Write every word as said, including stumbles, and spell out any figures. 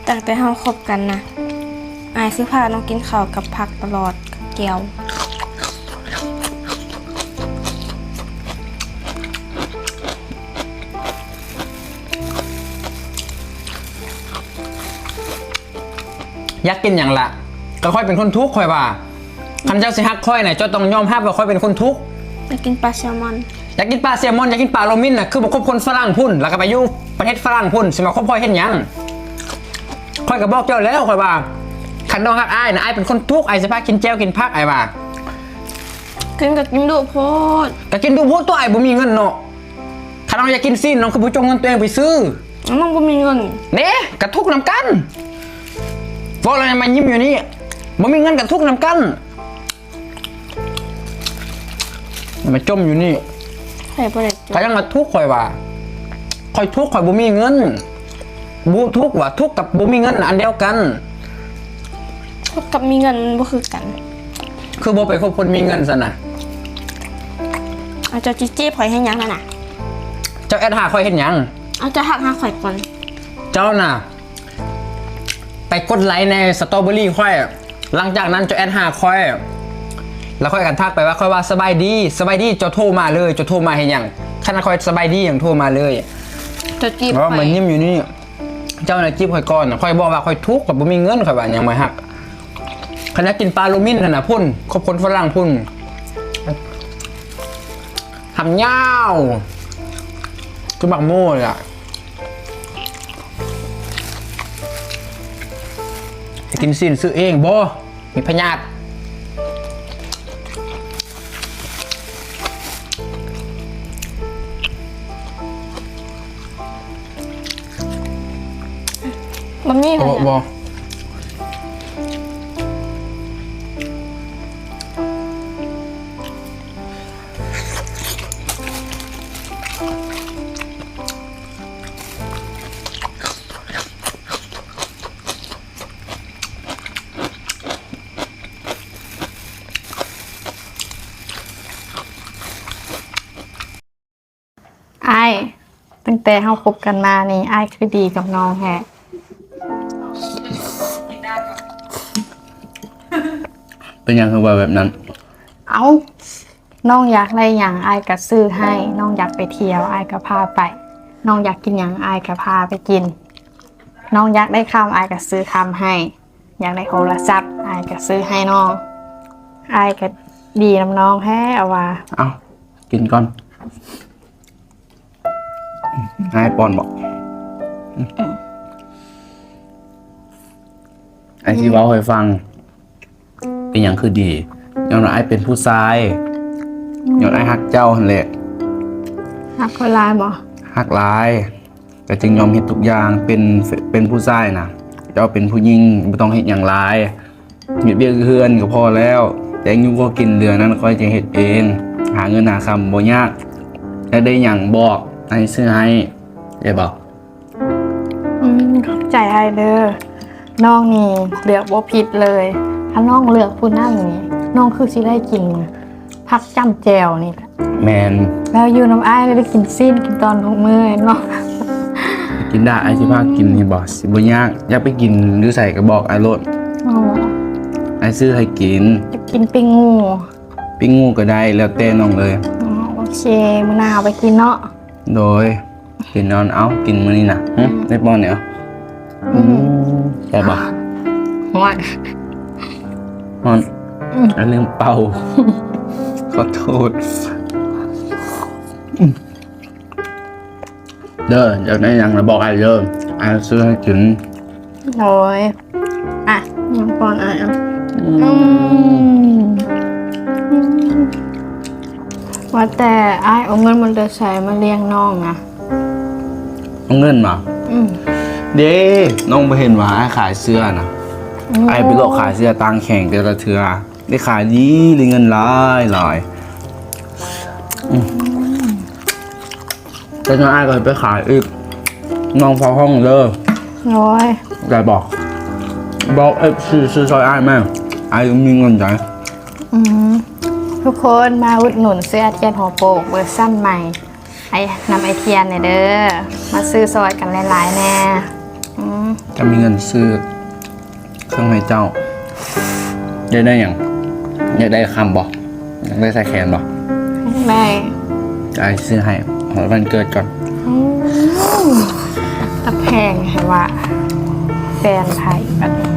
ตั้งแต่เฮาคบกันนะ อ้ายสิพาน้องกินข้าวกับผักตลอด กับแจ่ว อยากกินหยังล่ะ ก็ข้อยเป็นคนทุกข์ ข้อยว่า คันเจ้าสิฮักข้อยน่ะ เจ้าต้องยอมรับว่าข้อยเป็นคนทุกข์ อยากกินปลาแซลมอน อยากกินปลาแซลมอน อยากกินปลาโลมินน่ะ คือบ่คบคนฝรั่งพุ้น แล้วก็ไปอยู่ประเทศฝรั่งพุ้น สิมาคบข้อยเฮ็ดหยัง ข้อยก็บอกเจ้าแล้ว ข้อยว่า คันน้องฮักอ้ายน่ะ อ้ายเป็นคนทุกข์ อ้ายสิพากินแจ่วกินผัก อ้ายว่า กินก็กินดุโพด ก็กินดุโพดตั๊ว อ้ายบ่มีเงินเนาะ คันน้องอยากกินซีน น้องคือบ่จงเงินตัวเองไปซื้อ น้องบ่มีเงิน เด้ กะทุกข์นำกัน เว้าแล้วมายิ้มอยู่นี่ บ่มีเงินกะทุกข์นำกัน มาจมอยู่นี่ ใครบ่ได้จ ก็ น ยังมาทุกข์ข้อยว่า ข้อยทุกข์ ข้อยบ่มีเงิน บ่ทุกข์ว่าทุกข์กับบ่มีเงินน่ะอันเดียวกัน ทุกข์กับมีเงินมันบ่คือกัน คือบ่ไปคบคนมีเงินซั่นน่ะ เอาเจ้าจิจีบข่อยเฮ็ดหยังนั่นน่ะ เจ้าแอดหาข้อยเฮ็ดหยัง เอาเจ้าทักหาข่อยก่อน เจ้าน่ะ ไปกดไลค์ในสตรอเบอรี่ข้อย หลังจากนั้นเจ้าแอดหาข้อย แล้วข้อยก็ทักไปว่า ข้อยว่าสบายดี สบายดี เจ้าโทรมาเลย เจ้าโทรมาเฮ็ดหยัง คันข้อยสบายดีหยังโทรมาเลย เจ้าจีบ เพราะว่า ข่อ มั ย นยิ้มอยู่นี่ เจ้าน่ะจีบข้อยก่อน ข้อยบอกว่าข้อยทุกข์ ข้อยบ่มีเงิน ข้อยว่าหยังบ่ฮัก คันอยากกินปลาโลมินหั่นน่ะพุ้น คบคนฝรั่งพุ้น หำยาว คือบักโม่เลยอะ จะกินซีนซื้อเองบ่ มีพยาธิ บ่มี โอ้ ข่อย บ่ อ้าย ตั้งแต่เฮาคบกันมานี่ อ้ายคือดีกับน้องแท้ เป็นหยังคือว่าแบบนั้น เอ้า น้องอยากได้หยังอ้ายก็ซื้อให้ น้องอยากไปเที่ยวอ้ายก็พาไป น้องอยากกินหยังอ้ายก็พาไปกิน น้องอยากได้คำอ้ายก็ซื้อคำให้ อยากได้โทรศัพท์อ้ายก็ซื้อให้น้อง อ้ายก็ดีนำน้องแท้เอาว่า เอากินก่อน ให้ป้อนบอก ไอ้ที่เว้าให้ฟัง เป็นหยังคือดี ย้อนว่าไอ้เป็นผู้ชาย ย้อนไอ้ฮักเจ้าหั่นแหละ ฮักคนหลายบ่ ฮักหลาย ก็จึงยอมเฮ็ดทุกอย่าง เป็น เป็นผู้ชายนะ เจ้าเป็นผู้หญิงบ่ต้องเฮ็ดหยังหลาย เฮ็ดเวียกเฮือนก็พอแล้ว แต่งอยู่ก็กินเดือนนั้นค่อยจะเฮ็ดเอง หาเงินหาคำบ่ยาก อยากได้หยังบอก ให้ซื้อให้ ได้บ่ อืม ขอบใจอ้ายเด้อ น้องนี่เลือกบ่ผิดเลย ถ้าน้องเลือกผู้นั้นนี่ น้องคือสิได้กินผักจ้ำแจ่วนี่แหละ แม่น แล้วอยู่นำอ้ายได้กินซีนกินตอนทุกมื้อเนาะ กินได้ ไอ้สิพากินนี่บ่ สิบ่ยาก อยากไปกินอยู่ไสก็บอกไอ้โลด อ๋อ ไอ้ซื้อให้กิน จะกินปิ้งหมู ปิ้งหมูก็ได้ แล้วแต่น้องเลย อ๋อ โอเค มื้อหน้าเอาไปกินเนาะ โดย กินนอน เอ้า กินมื้อนี้นะหึได้ป้อนเนี่ย อืม ได้บ่ ฮ้อน ฮอนอันลืมเป่า ขอโทษ เด้อ อยากได้หยังนะบอกไอ้เด้อ ไอ้ซื้อให้กิน โอ้ย อ่ะ ยังป้อนอ้ายอ่ะ อืม ว่าแต่อ้ายเอาเงินมันจะใช้มาเลี้ยงน้องนะ เอาเงินมา อืม เด้ น้องบ่เห็นว่าไอ้ขายเสื้อนะ ไอ้ไปเลาะขายเสื้อต่างแข่งแต่ละเทื่อ ได้ขายดี ได้เงินหลายหลาย อืม แต่น้องอ้ายก็ไปขายอีก น้องเฝ้าห้องเด้อ โอ้ย ได้บอก บอกเอฟซีซื้อซอยอ้ายแม่ อ้ายมีเงินใช้ อืม ทุกคนมาอุดหนุนเสื้อแอดแกนหัวโปกเวอร์ชั่นใหม่ ไอ้น้ำไอเทียนเนี่ยเด้อ มาซื้อซอยกันหลายๆแน่ อืม จะมีเงินซื้อเครื่องให้เจ้า อยากได้หยัง อยากได้คำบ่ อยากได้สายแขนบ่ ได้ อ้ายซื้อให้ ขอวันเกิดก่อน ตะแพงให้ว่า แฟนไทยบัดนี้